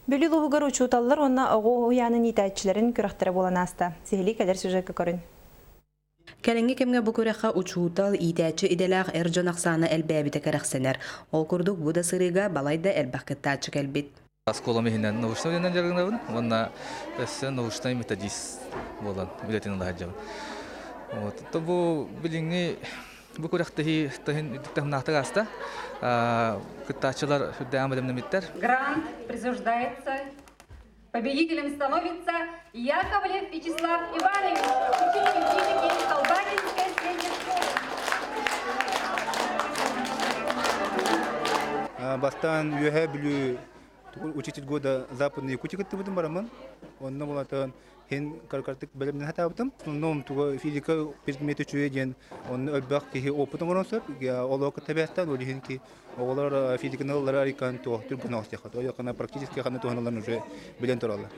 Бүлүү улууһугар учууталлар уонна оҕо уһуйаанын иитээччилэрин күрэхтэрэ буолан ааста. Сиһилии кэлэр сюжекка көрүн. Кэлиҥҥи кэмҥэ бу күрэххэ учуутал, иитээччи идэлээх эр дьон ахсаана элбээбитэ кэрэхсэнэр. Ол курдук бу да сырыыга балайда элбэх кыттааччы кэлбит. Оскуолам иһинэн научнай үлэнэн дьарыгынабын уонна өссө научнай методист буолан үлэтин ыла сылдьабын. Вот. То бу билиҥҥи бу күрэхтэһии тыһын үрдүк таһымнаахтык ааста. Кыттааччылар сүрдээҕин бэлэмнэммиттэр. Грант присуждается. Победителем становится Яковлев Вячеслав Иванович, учитель физики Колбакинской средней школы. Бастаан Үөһээ Бүлүү учитель года Западной Якутии кыттыбытым бараммын. Онно булатын хин каркартык бэлэмнэн хатаабытым. Онно туга физика предмет үчүгэй диэн онно элбэх киһи опыт оҥорон сөп. Олоо кытта бэстэн ол иһин ки оҕолор физиканы ыллара арыйкан туох түргэн оҕостиахха. Ойохана практически ханна туһаналларын уже билэн тураллар.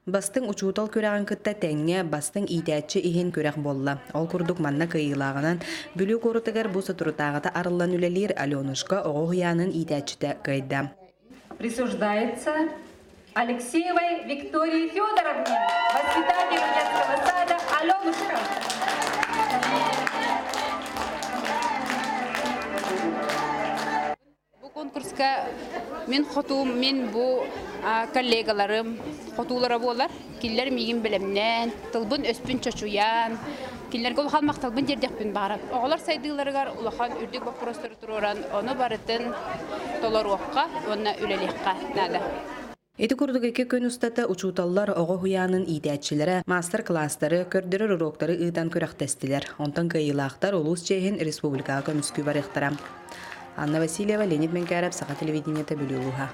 Бастыҥ учуутал күрэҕин кытта тэҥҥэ бастыҥ иитээччи иһин күрэх буолла. Ол курдук манна кыайыылааҕынан Бүлүү куоратыгар бу соторутааҕыта арыллан үлэлиир Аленушка оҕо уһуйаанын иитээччитэ кыайда. Присуждается Алексеевой Виктории Федоровне, воспитателю детского сада Аленушка. Бу конкурска мин хотуум, мин бу коллегаларым хотуулара буолар. Кинилэр миигин бэлэмнээн, тылбын-өспүн чочуйан, кинилэргэ улахан махталбын тиэрдиэхпин баҕарабын. Оҕолор сайдыыларыгар улахан үрдүк боппуруостары туруоран, ону барытын толоруохха уонна үлэлиэххэ наада. Ити курдук икки күн устата учууталлар оҕо уһуйаанын иитээччилэрэ маастар-кылаастары, көрдөрөр уруоктары ыытан күрэхтэстилэр. Онтон кыайыылаахтар улуус чиэһин республикаҕа көмүскүү барыахтара. Анна Васильева, Леонид Менкяров, Саха телевидениета, Бүлүү улууһа.